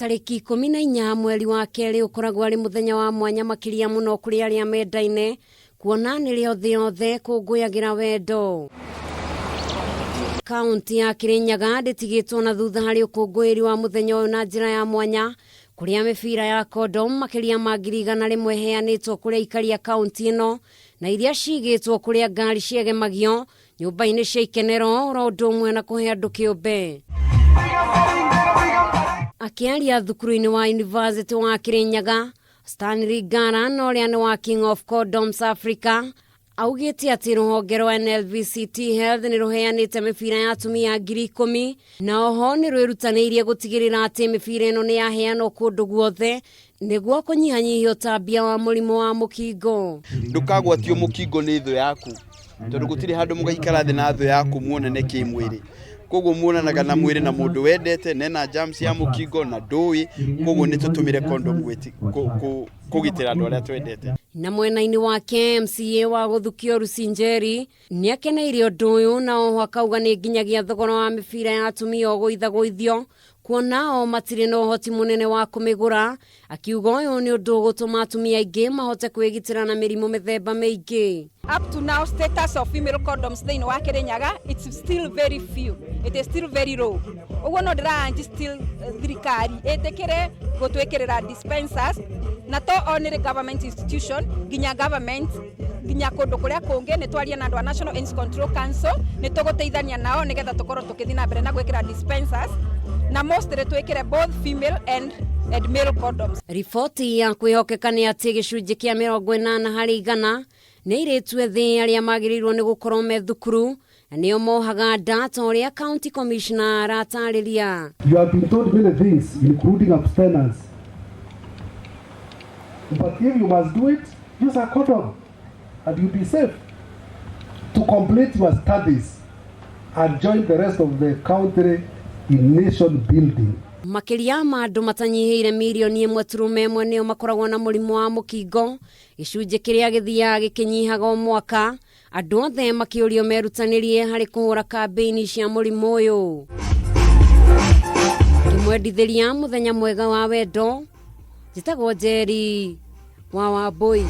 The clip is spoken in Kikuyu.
Tarĩki 14 mweri wa kerĩ ũkoragwo arĩ mũthenya wa mwanya makĩria mũno kũrĩ arĩa mendaine, kuona nĩrĩo thĩ yothe kũngũyagĩra wendo. Kaunti ya Kirinyaga ndĩtigĩtwo na thutha harĩ ũkũngũĩri wa mũthenya ũyũ na njĩra ya mwanya, kũrĩa mĩbira ya kondom makĩria ma 100,000 ĩheanĩtwo kũrĩ aikari a kaunti ĩno na iria cigĩtwo kũrĩa ngari ciegemagio nyũmba-inĩ cia ikenero oro ũndũ ũmwe na kũhe andũ kĩũmbe. Akĩaria thukuru-inĩ wa University wa Kirinyaga, Stanley Ngara na ũrĩa nĩ wa King of Condoms Africa augĩte atĩ rũhonge rwa NLVCT Health nĩ rũheanĩte mĩbira ya atumia 10,000 na oho nĩ rwĩrutanĩirie gũtigĩrĩra atĩ mĩbira ĩno nĩ yaheanwo kũndũ guothe nĩguo kũnyihanyihia ũtambia wa mũrimũ wa mũkingo. Ndũkagwatio mũkingo nĩ thũ yaku, tondũ gũtirĩ handũ mũgaikara thĩ na thũ yaku muonane kĩmwĩrĩ. Koguo muonanaga na mwĩrĩ na mũndũ wendete na ena germs ya mũkingo na ndũĩ, koguo nĩ tũtũmĩre condom kũgitĩra andũ arĩa twendete. Na mwena-inĩ wake MCA wa Gũthukio Lucy Njeri nĩakeneire ũndũ ũyũ na oho akauga nĩ nginyagia thogora wa mĩbira ya atumia ũgũithagũithio kuona o matirĩ na ũhoti mũnene wa kũmĩgũra, akiuga ũyũ nĩ ũndũ ũgũtũma atumia aingĩ mahote kwĩgitĩra na mĩrimũ mĩthemba mĩingĩ. Up to now, status of female condoms thĩinĩ wa Kirinyaga, it's still very few. It is still very low. Ũguo no ndĩra still thirikari ĩtĩkĩre gũtwĩkĩrĩra dispensers na to only government institution, nginya government, nginya kũndũ kũrĩa kũngĩ. Nĩ twaria na andũ a National AIDS Control Council, nĩ tũgũteithania nao nĩgetha tũkorwo tũkĩthiĩ na mbere na gwĩkĩra dispensers na mostly twĩkĩre both female and male condoms. Riboti ya kwĩhokeka nĩ atĩ gĩcunjĩ kĩa 80% nĩ airĩtu ethĩ arĩa magĩrĩirwo nĩ gũkorwo me thukuru na nĩo mohaga nda ta ũrĩa county commissioner aratarĩria. You have been told many things, including abstinence. But if you must do it, use a condom and you'll be safe to complete your studies and join the rest of the country in nation building. Makĩria ma andũ matanyihĩire 1.1 million nĩo makoragwo na mũrimũ wa mũkingo, gĩcunjĩ kĩrĩa gĩthiaga gĩkĩnyihaga o mwaka, andũ othe makĩũrio merutanĩrie harĩ kũhũra kambĩini cia mũrimũ ũyũ. Ngĩmwendithĩria mũthenya mwega wa wendo, njĩtagwo Njeri wa Wambui.